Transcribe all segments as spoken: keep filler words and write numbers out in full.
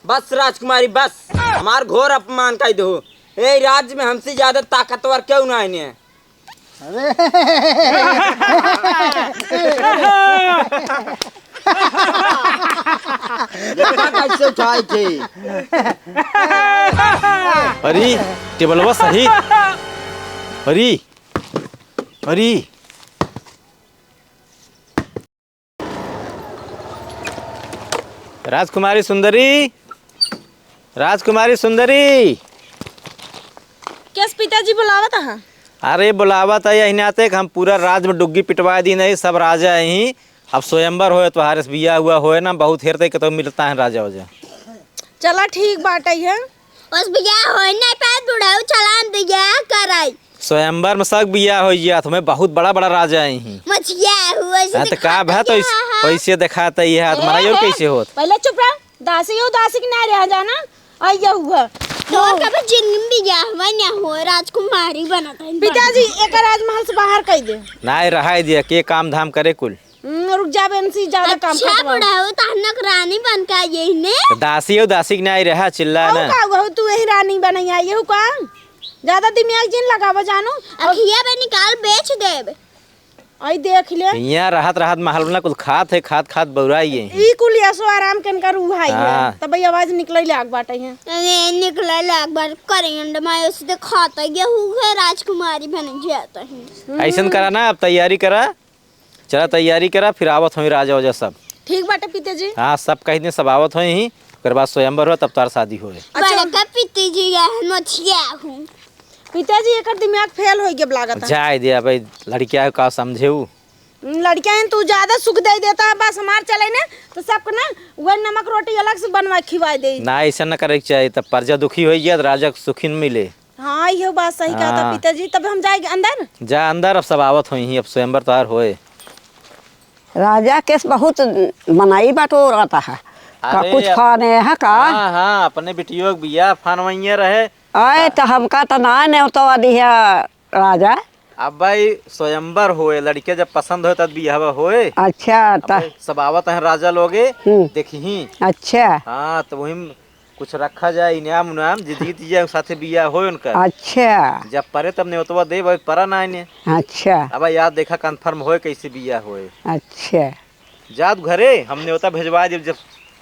बस राजकुमारी, बस। हमार घोर अपमान कइ देहू। ए राज्य में हमसे ज्यादा ताकतवर केहू नाहीं है। अरे। देखा कैसे उठाए थे। अरे, टेबलवा सही। अरे, अरे। राजकुमारी सुंदरी, राजकुमारी सुंदरी। केस पिताजी बुलावत ह? अरे बुलावत ह, यही नाते कि हम पूरा राज में डुग्गी पिटवा दीन ही, सब राजा ही। अब स्वयंवर होए, तोहारे से बियाह हुआ होए ना, बहुत हेरते के तो मिलता है राजा वाजा। चला ठीक बाटे है। बस बियाह होए नहीं पाए बुढ़ऊ, चला हम बियाह कराई। स्वयंवर में सब बियाह होइ जात, हमें बहुत बड़ा बड़ा राजा आई ही। मछिया हुआ से हाँ, तो का दिखाता भा तो है, हाँ, हाँ। वैसे दिखाता ही है, ए, तुम्हारा और ए, कैसे होत? पहले चुप रह। दासी हो, दासी के ना रह जाना। आई ये हुआ। तो कब जिंदगी में बियाह हुआ ना हो, राजकुमारी बनत है। पिताजी, एक राजमहल से बाहर कइ दे। ना रहाई दिया, के काम धाम करे कुल। हम्म, रुक जा, बेंसी, ज्यादा काम अच्छा, खत्म। बुढ़ऊ, तो हम लोग रानी बन के आइए ही ने। तो दासी हो, दासी के ना रहा, चिल्ला और ना। का हुआ, तू यही रानी बनैया, ये का? ज्यादा दिमाग जिन लगावा जानू। अखिया बे निकाल बेच देब। आई देख ले। हियाँ रहत रहत महल ना कुछ खात है, खात खात बौराई है। ई कुल ऐसो आराम के इनकर उहाई है। हाँ। तब भाई आवाज निकले लाग बाटे है। अरे निकले लाग बार करेंड मायो से दिखाता ये हुए राजकुमारी बन जाता है। ऐसन करा ना, अब तैयारी करा। चला तैयारी करा, फिर आवत होई राजा वाजा सब। ठीक बाटे पिताजी। हाँ, सब कह दे, सब आवत होई ही, ओकर बाद स्वयंवर हो, तब तार शादी होए। अच्छा। बड़का पिताजी, यह मछिया हूँ। पिताजी, एकर दिमाग फेल होइ गया लागत है। जाए दे, अब लड़किया का समझे उ। लड़किया हैं, तू ज्यादा सुख दे देता है, बस हमार चले ना, तो सबको ना वही नमक रोटी अलग से बनवा खिवाए दे। ना, ऐसा ना करे के चाहिए, तब प्रजा दुखी होइ गया, तो राजा को सुखी न मिले। हाँ, इहो बात सही कहा था हाँ। पिताजी। तब हम जाएंगे अंदर। जा अंदर, अब सब आवत होई ही, अब स्वयंवर तोहार होए। राजा केस बहुत मनई बटोरत है। का अरे, कुछ अप-, फाने है का? हाँ, हाँ, अपने बिटियों के बियाह फानवइया रहे। आए, हाँ। तो हमका तो ना नेवतवा दिया राजा। अब भाई, स्वयंवर होए, लड़के जब पसंद होए, तब बियाह होए। अच्छा, अब त भाई, सब आवत हैं राजा लोगे, हम्म। देखी। अच्छा। हाँ, तो वही कुछ रखा जाए इनाम उनाम, जे जीत जाए, साथे बियाह होए उनका। अच्छा। जब परे तब नेवतवा देब, अबे परा ना आइने। अच्छा। अब याद देखा confirm होए, कैसे बियाह होए। अच्छा। जा तू घरे, हम नेवता भेजवा देब, जब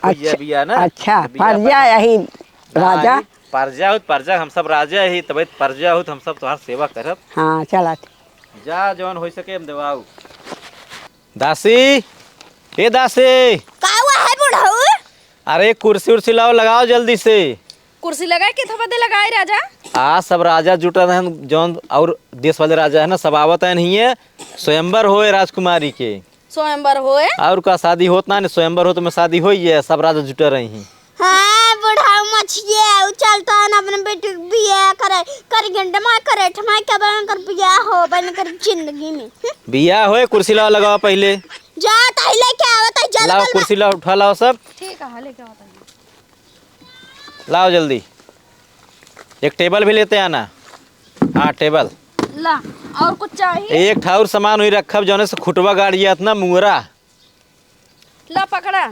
होइ जाए अच्छा, बियाह ना, अच्छा, तो बियाह पर जा पर यही ना राजा। आई, परजा होत, परजा, हम सब राजा ही, तबे परजा होत, हम सब तोहार सेवा करब। हाँ, चला। जा, जौन होइ सके, हम देवाऊ। दासी, ए दासी। का हुआ है बुढ़ऊ? अरे कुर्सी उर्सी लाओ, लगाओ जल्दी से। कुर्सी लगाए के थोबा दे लगाए राजा। आ सब राजा जुटत हैं, जौन और देश वाले राजा है ना, सब आवत हैं नहीं है, स्वयंवर होए राजकुमारी के। स्वयंवर होए? और का शादी होत ना, नहीं स्वयंवर होत में शादी होई है, सब राजा जुटे रही हैं। हाँ, बुढ़ऊ मछिया, उ चलता है ना अपने बेटी के बियाह करे, करी घंटे मार करे, ठमाई के बन कर बियाह हो, बन कर जिंदगी में। बियाह होए, कुर्सी लाओ, लगाओ पहले। जा, तही लेके आवत है, जल्दी लाओ, बल कुर्सी लाओ, उठा लाओ सब। ठीक है, लेके आवत है। लाओ जल्दी, एक टेबल भी लेते आना। हाँ, टेबल। ला, और कुछ चाहिए? एक ठाउर सामान हुई रखब, जौने से खुटवा गाड़ जात ना, मुअरा। ला, पकड़ा।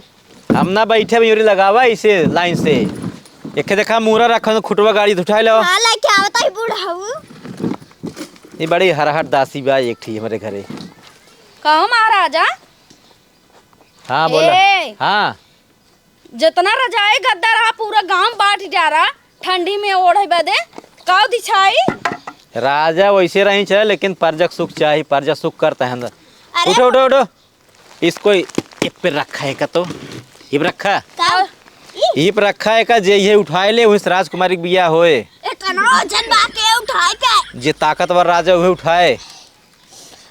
हम ना बैठे, मयूरी लगावा इसे लाइन से। एक ठे देखा, मुअरा रखा, खुटवा गाड़ी उठाए लो। हाँ, लेके आवत है बुढ़ऊ। ये बड़ी हरहट दासी बा एक ठी हमरे घरे। कहो महाराजा। हाँ, बोला। ए। हाँ। जितना रजाई गद्दा रहा, पूरा गांव बांट जा रहा, ठंडी में ओढ़े बदे। काव दिछाई? राजा वैसे रही चाहे, लेकिन परजक सुख चाही, परजक सुख करता है अंदर। अरे उठो, उठो, उठो। इसको ये पे रखा है का तो? ये पे रखा? का? ये पे रखा है का? जे ये उठाए ले, वहीं से राजकुमारी के बियाह होए। इतना वजन बा के उठाए के? जे ताकतवर राजा उहे उठाए।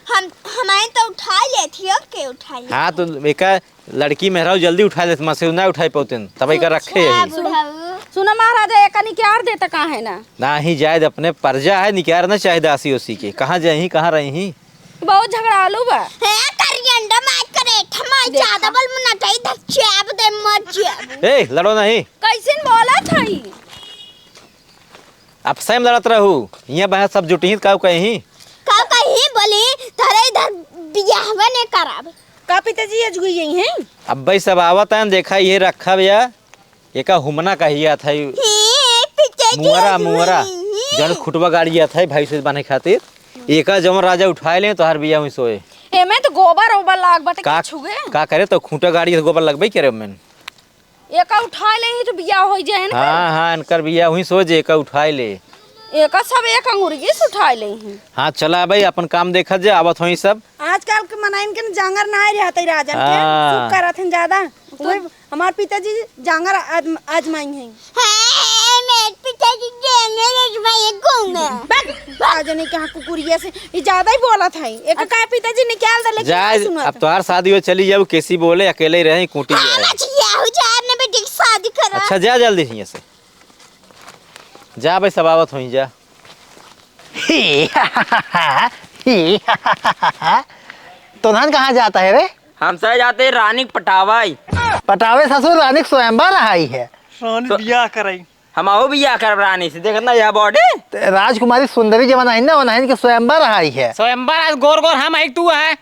हम, हमारे तो उठा लेती हो, के उठा ले? हाँ, तो एका लड़की मेहरारू जल्दी उठा लेत, मसे ना उठाई पौतेन, तब एका रखे अच्छा, यही। बुढ़ऊ। सुनो महाराजा, एका निकार देता का है ना? नाही जायद, अपने परजा है, निकार ना चाहे दासी ओसी के। कहाँ जाही, कहाँ रही? बहुत झगड़ालू बा। हे करियंडा मार करे, ठमा देखा। ज्यादा बल मुना चाही, धक चाप दे, मर जाबू। ए, लड़ो नहीं। कैसे बोला था ई? अब सही में लड़त रहू, हियाँ बहस सब जुटी ही, काऊ कही? काऊ कही बोली, तोरे इधर बियाहवा ने कराब। का पिताजी आज हुई यही हैं? अब भाई सब आवत हैं, देखा ये रखा भैया। एका हुमना कहिया था, हे, पिताजी, मुअरा, आज मुअरा। नहीं। जौन खुटवा गाड़िया था भाई से बान्हे खातिर, एका जौन राजा उठाए ले, तोहार बिया हुई सोए। एमे तो गोबर ओबर लाग बाटे, का, के छुए? का करे तो खूंटा गाड़ी से गोबर लगबे करे ओमेन। एका उठाए ले ही तो बिया होई जाए ना। हाँ, हाँ, इनकर बिया हुई सो जे एका उठाए ले। एका सब एक अंगुरिये से उठाए ले ही। हाँ, चला भाई, अपन काम देखत जे, आवत होई सब। आजकल के मनाइन के न जांगर ना रहते राजन के, हाँ। सुख करत हन ज्यादा। तो वही हमार पिताजी जांगर आजम-, आजमाई हैं। हाँ, मेरे पिताजी जांगर आजमाई हैं, कौन है? बक, आज नहीं कहाँ कुकुरिया से, ये ज्यादा ही बोलत है। एक का पिताजी निकाल दे, लेकिन जा, नहीं सुनत। अब तोहार शादी हो, चली जाऊ, कैसी बोले, अकेले ही रहे, कूटी हाँ, जाए। बचिया हो, जा, अपने बेटी की शादी करा। अच्छा, जा जल्दी से यहाँ से। जा भाई, सब आवत होई, जा। तोहन कहाँ जाता है रे? हमसे जाते रानी के पटावाई। पटावे ससुर, रानी के स्वयंवर रहाई है। रानी तो बियाह कराई। हम आओ बियाह करब रानी से, देखत ना यह body। त राजकुमारी सुंदरी जवन है ना, वनहन के स्वयंवर रहाई है। स्वयंवर आज गोर गोर हम है, तू है।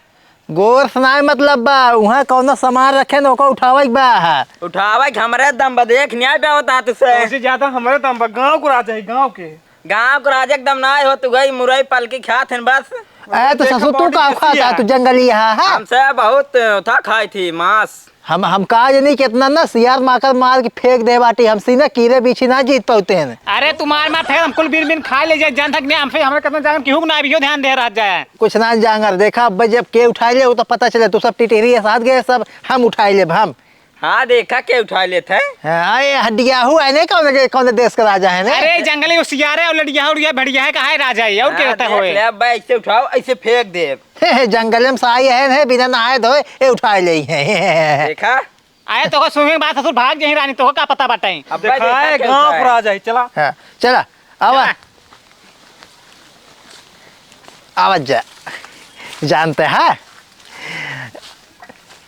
गोर से नाय मतलब बा, उहाँ कौनो सामान रखे न ओका उठावे के बा। उठावे के हमरे दम बा, देख न्याय पे होता है तुझसे। वैसे ज्यादा हमरे दम बा, गाँव को राजा है, गाँव के। गाँव को राजा एकदम ना हो, तू गई मुरई पलकी खात हन बस। ए, तो देखो ससुर, तू body का कैसी खाता है? है, तू जंगली है, है? हमसे बहुत था खाई थी मांस। हम, हम कहा जे नहीं, कितना ना सियार माकर मार के फेंक दे बाटी, हमसे ना कीड़े बीछी ना जीत पाते हैं। अरे तुम्हार माँ फेर हम कुल बिन बिन खा ले जाए, जान तक नहीं, हमसे, हमरे कितना जान केहू ना अभियो ध्यान दे रहा जाए। कुछ ना जांगर, देखा अब जब के उठाई ले, वो तो पता चले, तू सब टिटहरी के साथ गए, सब हम उठाई लेब, हम। हाँ, देखा के उठाई लेत है। हाँ, ये हड्डियाहू है नहीं, कौन, कौन देश का राजा है नहीं? अरे जंगली उसियारे और लड़ियाहू, उड़िया भेड़िया है, कहाँ है राजा है? और क्या हाँ, रहता देख होए? ले, अब ऐसे उठाओ, ऐसे फेंक दे। जंगल में साई है नहीं, बिना नहाए धोए, ये उठाई ले है। देखा? आए तो सूंघे के बाद ससुर भाग जाही रानी, तोहका का पता बाटे? अब भाई देखा देखा है, के गाँव उठाए। पर आ जाए, चला। हाँ, चला, आवा। चला। आवा जा। जानते हैं,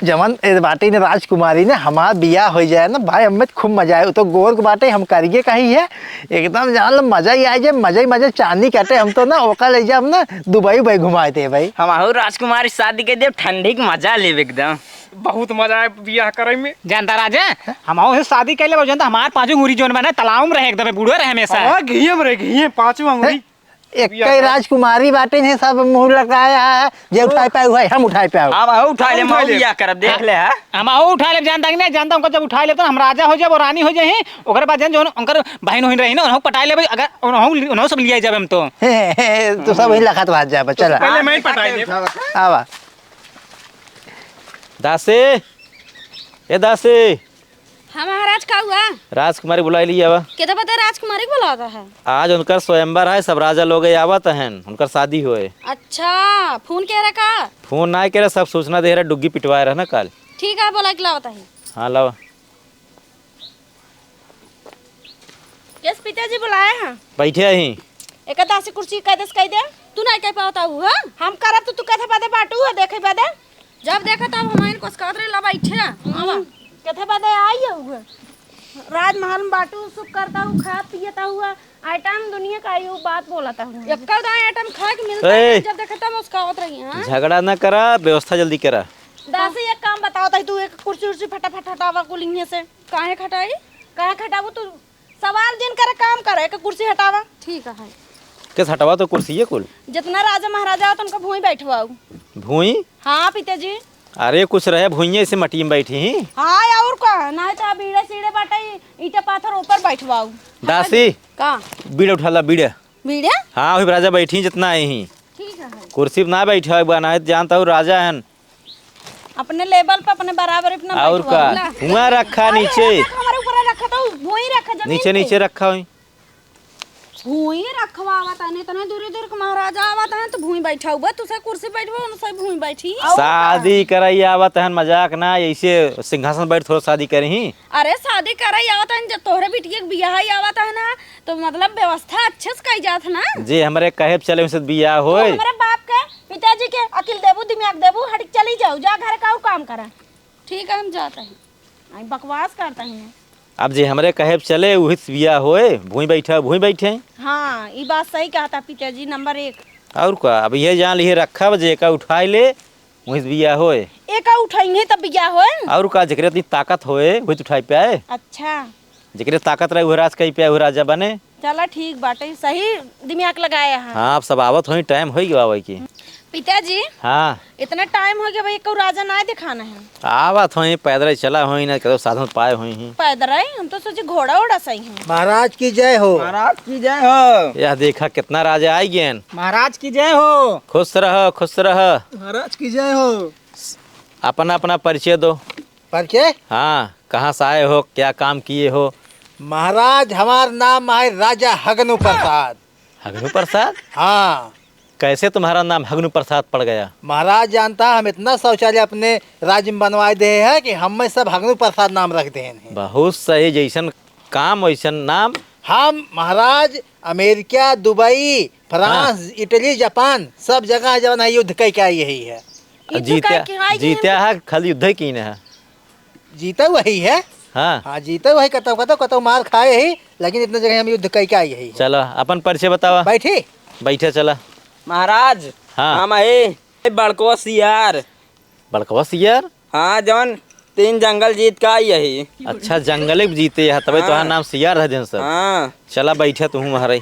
जवन ए बाटी ने राजकुमारी ने हमार बियाह हो जाए ना भाई, हमें तो खूब मजा आए। वो तो गोर के बाटे, हम करिए कही है, एकदम जान लो मजा ही आ जाए, मजा ही मजा। चांदी काटे, हम तो ना ओका ले जाब ना दुबई उबई घुमाए दे भाई। हम आहू राजकुमारी शादी के देब, ठंडी के मजा लेब एकदम। बहुत मजा आए बियाह करे में। जानता राजा, हम से शादी कैले बा, जानता हमार पांचों अंगुरी जोन बा ना, तालाब में रहे एकदम, बूढ़े रहे हमेशा। हाँ, घिये में रहे, घिये, पांचों अंगुरी। एक बियाह कई करे। राजकुमारी बाटे ने, सब मुंह लगाया है, जे उठाए पाए हुआ है, हम उठाए पाए। हम आहू उठा ले, हम उठा ले। बियाह करब, देख ले, हाँ? हम आहू उठा ले, जानता कि नहीं जानता, उनका जब उठा ले तो हम राजा हो जाब और रानी हो जाए, ओकरे बाद जान जो उनकर बहन होइन रही ना, उन्हों पटाए ले भाई, अगर उन्हों, उन्हों सब लिया जाब हम तो। तू सब वही लखत भाग जाब, चला। पहले मैं ही पटाए ले। आवा। दासी, ए दासी। हाँ महाराज, का हुआ? राजकुमारी बुलाई लिया बा। केते बता राजकुमारी के बुलावत है? आज उनकर स्वयंवर है, सब राजा लोग आवत हैं, उनकर शादी होए। अच्छा, फोन के रहा का? फोन ना करे, सब सूचना दे रहा, डुग्गी पिटवाए रहा ना काल। ठीक है, बोला के लावत है। हाँ, लावा। केस पिताजी बुलाए हैं? बैठे ही। एक दासी कुर्सी कह दस कह दे। तू नहीं कह पावता हूँ, हाँ? हम करब तो तू कथे बदे बाटू है, देखे बदे। जब देखा तब हमारे कोसकावत रहे, ला बैठे। आवा। हम्म, कथे बदे आई है हुए। राजमहल में बाटू सुख करता हूँ, खात पियता हुआ। आइटम दुनिया का यू बात बोलता हूँ। एक्का दाई आइटम खाए के मिलता ए! है, जब देखा तब मुस्कावत रही, हाँ? झगड़ा ना करा, व्यवस्था जल्दी करा। दासी, एक काम बताओ, तई तू एक कुर्सी उर्सी फटाफट हटावा कुल इहाँ से। काहे खटाई? काहे खटाबू तू? सवाल जिन करे, काम करे, एक कुर्सी हटावा। ठीक है। किस हटावा तो कुर्सी ये कुल? जितना राजा महाराजा होत, उनका भूई बैठवाऊ। भूई? हाँ, पिताजी। अरे, कुछ रहे भूइये से मट्टी में बैठी ही। हाँ, और का? नहीं तो अब ईड़े सीढ़े बाटे, ईंटे पाथर ऊपर बैठवाऊ। दासी, का? बीड़े उठा ला, बीड़े। बीड़े? हाँ, वही राजा बैठी जितना आई ही। ठीक है। कुर्सी पे ना बैठा, एक बार ना जानता हूँ, राजा हन। अपने level पे, अपने बराबर अपना और बैठवा का? ला। हुआं रखा अरे, नीचे। हमारे ऊपर रखा तो भूई रखा, जमीन नीचे, पे। नीचे रखा हुई। भूई रखवावा तने, तने दूरी दूर के महाराजा आवा तने तो भूई बैठा हुआ, तुसे कुर्सी बैठवा, उनसे भूई बैठी। और का? शादी कराई आवा तहन मजाक ना, ऐसे सिंहासन बैठ थोड़ा शादी करी। अरे शादी कराई आवा तहन, जब तोहरे बिटिया के बियाह ही आवा तहन ना, तो मतलब व्यवस्था अच्छे से कई जात ना। जे हमरे कहे पे चले, उनसे बियाह तू होए। हमरे बाप के पिताजी के अकिल देबू, दिमाग देबू, हट के चली जाऊ, जा घर का काम करा। ठीक है, हम जात हई। आई बकवास करता ही। अब जे हमरे कहे पे चले, उही से बियाह होए, भूई बैठा, भूई बैठे। हाँ, ई बात सही कहता पिताजी, नंबर एक। और का, अब ये जान लिए रखा, जे का उठाई ले, वही से बियाह होए। एका उठाई तब बियाह होए। और का, जेकरे इतनी ताकत होए, वही तो उठाई पाए। अच्छा। जेकरे ताकत रहे, उहे राज कई पे, उहे राजा बने। चला, ठीक बाटे, सही दिमाग लगाए हैं। हाँ, अब सब आवत होई, टाइम होई गवा वही की। पिताजी, हाँ। इतना टाइम हो गया भाई, एको राजा ना दिखाना है। आवत होई, पैदल ही चला होई ना, कदो साधन पाए होई ही। पैदल ही? हम तो सोचे घोड़ा ओड़ा सही है। महाराज की जय हो। महाराज की जय हो। यह देखा, कितना राजा आई गए। महाराज की जय हो। खुश रह, खुश रह। महाराज की जय हो। अपना, अपना परिचय दो। परिचय? हाँ, कहाँ से आए हो, क्या काम किए हो? महाराज, हमार नाम है राजा हगनू प्रसाद। हगनू प्रसाद? हाँ। कैसे तुम्हारा नाम हगनू प्रसाद पड़ गया? महाराज जानता, हम इतना शौचालय अपने राज्य में बनवाए दे हैं कि हम में सब हगनू प्रसाद नाम रख दे हैं। बहुत सही, जैसन काम वैसन नाम। हम महाराज अमेरिका, दुबई, फ्रांस, हाँ। इटली, जापान, सब जगह जवन है युद्ध कई के आई यही है। युद्ध जीत्या, कई के आई जीत्या यही। है, खाली युद्ध ही कीन है। जीते वही है। हाँ। हाँ, जीते वही, कतौ, कतौ, कतौ मार खाए ही, लेकिन इतना जगह हम युद्ध कई के आई ही। चला, अपन परिचय बतावा। बैठी। बैठे, चला। महाराज, हाँ। हम है बड़कवा सियार। बड़कवा सियार? हाँ, जौन तीन जंगल जीत के आई यही। अच्छा, जंगल ही जीते है, तबे हाँ। तोहार नाम सियार है दिन सब। हाँ। चला, बैठे तू हमारे।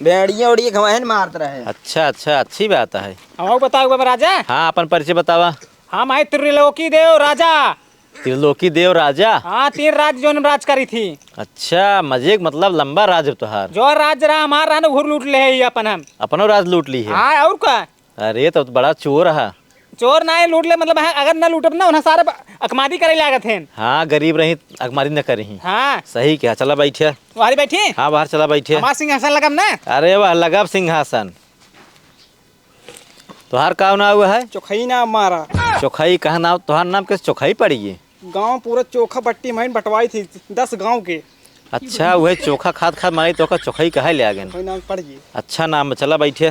भेड़िया उड़िया घमाहन मारत रहे। अच्छा, अच्छा, अच्छी बात है। हम बताओ बाबा राजा। हाँ, अपन परिचय बतावा। हम है त्रिलोकी देव राजा। त्रिलोकी देव राजा? हाँ, तीन राज जौन राज करी थी। अच्छा, मजे के मतलब लंबा राज है तोहार। जो राज रहा हमार रहा ना, घुर लूट ले है ये अपन हम। अपनो राज लूट ली है? हाँ, और का? अरे, तब तो बड़ा चोर है। चोर ना है, लूट ले, मतलब है, अगर ना लूटब ना, उन्हें सारे ब-, अकमादी करे लागत हैं। हाँ, गरीब रही, अकमादी न करी। हाँ। सही कहा, चला बैठे। बाहर बैठी? हाँ, बाहर चला बैठे। हमार सिंहासन लगब ना? अरे वाह, लगब सिंहासन। तोहार का नाव है? चोखई नाम हमारा। चोखई कहाँ नाव? तोहार नाम कैसे चोखई पड़ी है? गाँव पूरा चोखा बट्टी माइन बंटवाई थी, दस गाँव के। अच्छा, वही चोखा खात खात मारी तो ओकर चोखई कहे ले आ गए। चोखई नाम पड़ गई। अच्छा नाम, चला बैठे,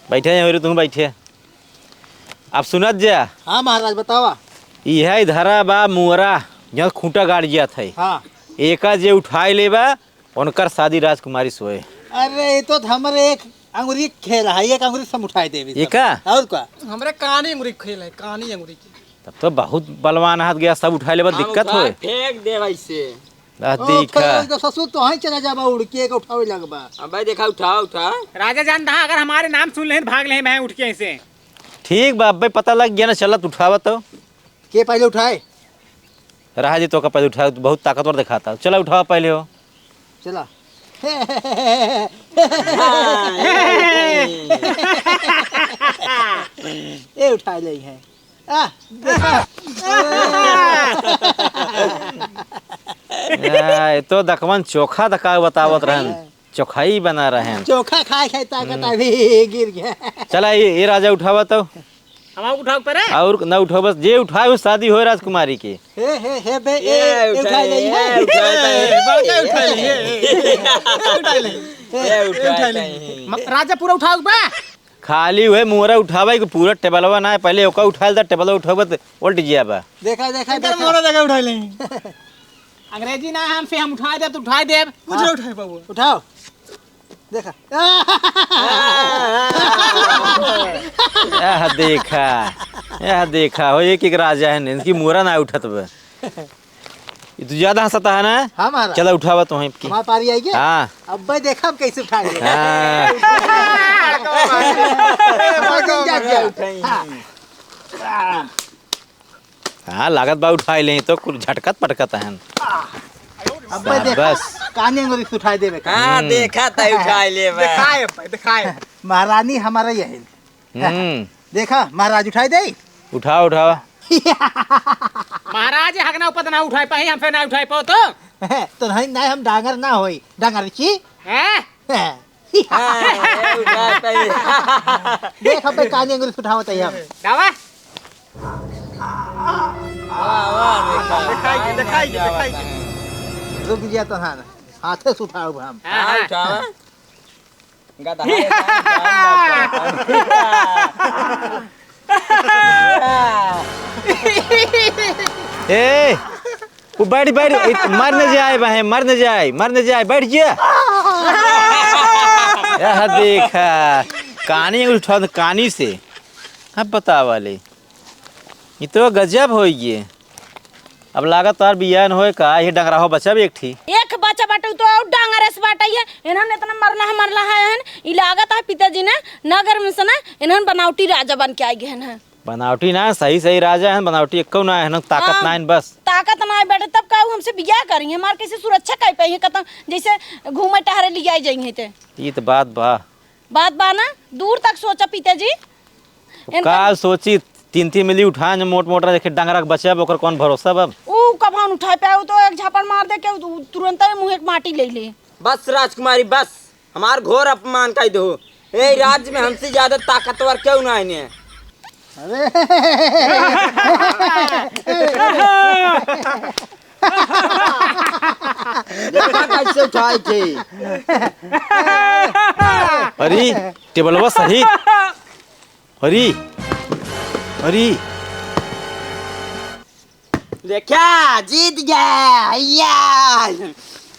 बैठे यहाँ रे, तू बैठे। अब सुनत जा। हाँ महाराज, बतावा। यह इधरा बा मुअरा, यहाँ खूंटा गाड़ गया था। हाँ। एका जे उठाए ले बा, उनकर शादी राजकुमारी सोए। अरे, ये तो हमरे एक अंगुरी के खेल है, एक अंगुरी से हम उठाए देबे ये सब। का? और का? हमरे कानी अंगुरी के खेल है, कानी अंगुरी के। तब तो बहुत बलवान हाथ गया, सब उठाए लेबा, हम दिक्कत उठा होए। फेंक दे वैसे। आ, ओ, देखा। तो ससुर तो वहीं चला जाबा उड़ के, एक उठावे लगबा। अबे देखा, उठा, उठा। राजा जान दहा, अगर हमारे नाम सुन ले तो भाग ले, मैं उठ के ऐसे। ठीक बा, अबे पता लग गया ना, चलत उठावा तो। के पहले उठाए? रहा जी, तो का पहले उठाए, तू बहुत ताकतवर दिखाता। चला उठावा पहले हो। चला। ए उठा ले है। आ, देखा। या, ये तो दकवन चोखा दका बतावत रहन। चोखाई बना रहन। चोखा खाए खाए ताकत अभी गिर गया। चला, ये, ये राजा उठावा तो। हम आपको उठाओ पर है? और ना उठाओ, बस जे उठाए वो शादी होए राजकुमारी के। हे, हे, हे, बे, ए, ये ए, उठा उठा ले, ले, ये। ए, उठा ले। बड़का उठा ले, ये। उठा ले। ए, उठा ले। म-, राजा पूरा उठाओ बा। खाली हुए मुहरा उठावे के पूरा टेबलवा ना है, पहले ओका उठा लेता, टेबलवा उठावे तो उल्ट जिया बा। देखा, देखा, इनकर देखा। मोहरा देखा उठा ले। अंग्रेजी ना है हमसे, हम उठाए देब तो उठाए देब। कुछ ना हाँ। उठाए पाबो। उठाओ। देखा। यह देखा, यह देखा, हो एक एक राजा है, इनकी मुहरा ना उठत बा। ये तू ज्यादा हंसता है ना? हाँ, महाराज। चला उठावा तो वहीं की। हमारे पारी आई गया? हाँ। अब भाई देखा हम कैसे उठाएंगे। हाँ। भाग जाओ, भाग जाओ। हाँ। हाँ, लागत बा उठाए ले तो कुल झटकत पटकत हन। अब भाई देखा, बस। काने अंगुरी से उठाए देबे का। हाँ, हम्म। देखा त उठाए लेबे। दिखाए भाई, दिखाए। महारानी हमारा यही। हम्म। देखा, महाराज उठाए दे। उठाओ, उठाओ। महाराज, हक ना ऊपर ना उठाए पाई, हम फिर ना उठाए पाओ तो। तो नहीं, नहीं, हम डांगर ना होई, डांगर की। हैं? हैं। हाँ, ये उठाता ही। देख, अबे कानी अंगुरी से उठावत है हम। दावा? वाह, वाह, देखा, दिखाई के, दिखाई के, दिखाई के। रुक जा तो, हाँ, हाथे से उठाओ हम। हाँ, हाँ, हाँ। उठाओ। गधा है, उठाओ, उठाओ। ए, वो बैठ, बैठ, इत-, मर न जाए बहे, मर न जाए, मर न जाए, बैठ जा। यह देखा, कानी उठा दे, कानी से। अब बतावा ले, ये तो गजब होइ गए। अब लागत तोहार बियाह न होए का, ये डंगरा हो बचब एक ठी। एक बच्चा बाटे, उ तो और डांगर ऐसे बाटे है। इन्हन इतना मरला है, मरला है, इन्हन। ई लागत है पिताजी ने नगर में से ना, इन्हन बनावटी राजा बन के आई गए हैं। बनावटी ना, सही, सही राजा हैं, बनावटी एक्को ना है, ताकत हाँ, ना है बस। ताकत ना है बेटे, तब का उ हमसे बियाह करी, हमार कैसे सुरक्षा कर पाई है, कतौ जैसे घूमे टहरे लियाई जाई है ते। ई तो बात बा। बात बा ना, दूर तक सोचा पिताजी। इनका काल सोची, तीन तीन मिली उठाए, जो मोट मोट रहे, देखे डंगरा के बचे, अब ओकर कौन भरोसा बा अब? ऊ कब हम उठाए पे, ऊ तो एक झापड़ मार दे के ऊ तुरंत ही मुँह एक माटी ले ले। बस राजकुमारी, बस, हमार घोर अपमान कर दो। ए राज्य में हमसे ज्यादा ताकतवर क्यों ना है? अरे। देखा कैसे उठाए थे। अरे, टेबलवा सही। अरे, अरे। देखा, जीत गया, या।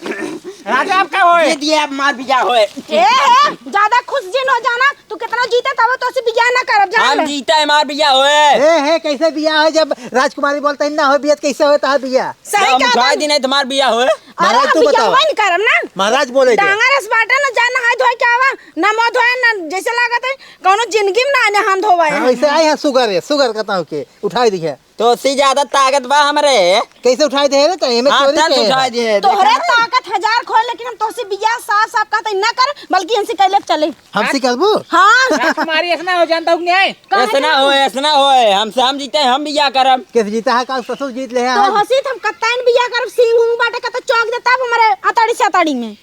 राजा, अब का होए? जीत गया, अब मार बिया होए। ए, ए, ज्यादा खुश जिन हो जाना, तू कितना जीते तब तोसे बिया ना करब, जान हम ले। जीते, हमार बिया होए। ए, हे, कैसे बिया होए जब राजकुमारी बोलते हैं ना हो बिया, तो कैसे होता है बिया? सही हम कहा उठा बात। दी नहीं, तुम्हार बिया होए। अरे, महाराज, हम तू बिया बतावा। होए नहीं करब ना। महाराज बोले थे। डांगर अस बाटे ना, जा नहाए धोए के आवा, ना मुँह धोए, ना जैसे लागत है, कौनो जिंदगी में ना नहान धोवे हाँ, हैं। वैसे आए हैं, सुगर है, सुगर कहता हूँ के, उठाई दिखे। तो उससे ज्यादा ताकत बा हमरे। कैसे उठाई दे रे? तो एमे हाँ, चोरी तब के उठाई है। दे, तोहरे देखा ना? ताकत हजार खोए, लेकिन हम तोहसे बियाह साफ साफ कहते ना कर, बल्कि इनसे कहले चले। हमसे करबू? हाँ। राजकुमारी, ऐसा ना हो, जानता हूँ कि नहीं? काहे ऐसा ना ना? होए, ऐसा ना होए। हमसे हम जीते, हम बियाह करब। कैसे जीता है? काल ससुर जीत ले हैं तो आज। हसीत हम कत्ता इन बियाह करब, सिंह हूँ बाटे, कत्ता चौक दे, तब हमारे अताड़ी से अताड़ी में।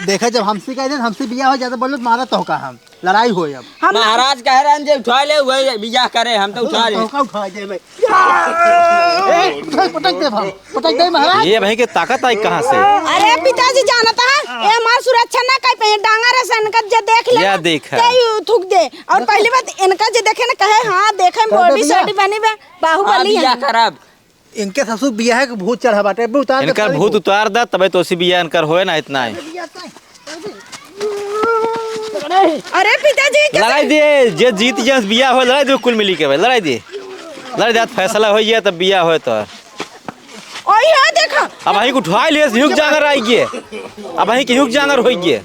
देखा, जब हमसे कह दे, हमसे बियाह हो जाता, बोलो, मारा तो का हम। लड़ाई होए अब। हम महाराज कह रहे हैं जे उठा ले, वही बियाह करे, हम तो उठा ले। धोखा उठा दे भाई। ए, उठा, पटक दे भाई, पटक दे महाराज। ये भाई के ताकत आई कहाँ से? अरे पिताजी जानता है, ये हमार सुरक्षा ना कर पे, डांगर है सन का जे देख ले, या देखा। ते ही थूक दे। और पहली बात इनका जे देखे ना कहे, हाँ देखे, कर दे body भैया। Shody बनी बे, बाहुबली हाँ, बियाह है। करब। इनके ससुर बियाह के भूत चढ़ा बाटे, अबे उतार दे इनकर पहले भूत को। उतार दा, तबे तो उसी बियाह इनकर होए ना इतना है। अरे पिताजी, कैसे लड़ाई दे, जे जीत जे बियाह होए, लड़ाई दे कुल मिली के भाई, लड़ाई दे। लड़ाई दे, आज फैसला हो गया तब बियाह होए तो। ओए हो देखो। अब वहीं उठा ले, हियुक जांगर आई गए। अब वहीं के हियुक जांगर हो गए।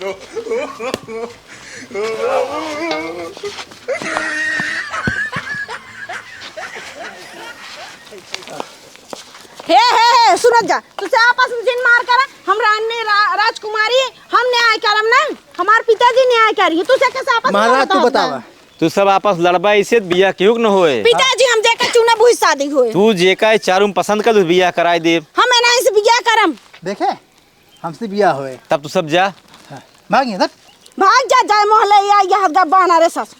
हे, हे, हे, सुनत जा, तुसे आपस में जिन मार करा, हम रानी रा-, राजकुमारी, हम न्याय करम ना, हमार पिताजी न्याय करी, तुसे कैसे आपस में महाराज, तू बतावा। बतावा। तू सब आपस लड़बा ऐसे, बियाह केहू के न होए। पिताजी, हम जेका चुनब उही शादी होए। तू जेका चारू में पसंद कर, तू बियाह कराई देब। हम एना से बियाह करम। देखे, हमसे बियाह होए। तब तू सब जा। हाँ, भाग यहाँ तक। भाग जा, जाए मोहल्ले या, या हदगा बाना रे सस।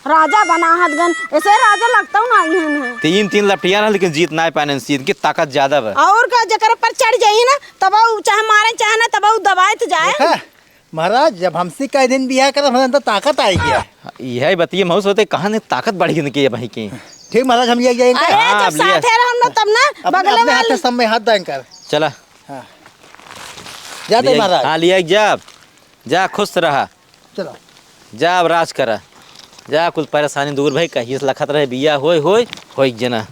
राजा बना हदगन, ऐसे राजा लगता हूँ ना ही है। तीन, तीन लपटियान है, लेकिन जीत ना पाने से, इनकी ताकत ज्यादा बा। और का, जेकर पर चढ़ जाई ना, तब उ चाहे मारे, चाहे ना, तब उ दबाए तो जाए। देखा, महाराज, जब हमसे कह दिन बियाह करब, हम तो ताकत आई गया। यही बतिये, महूस होते, कहाँ ने ताकत बढ़ी इनकी, ये भाई की। ठीक महाराज, हम ये, ये अरे, हाँ, जब अब लिया। साथे रहम ना, तब ना, अपने, बगले अपने हाथ वाले। से सब में हाथ दाएं कर। चला। हाँ। जाते लिया, महाराज। हाँ, लिया जा। जा, खुश रहा। चलो। जा, अब राज करा। जा, कुल परेशानी दूर भई, कहिए से लखत रहे, बिया होय, होय, होय जना।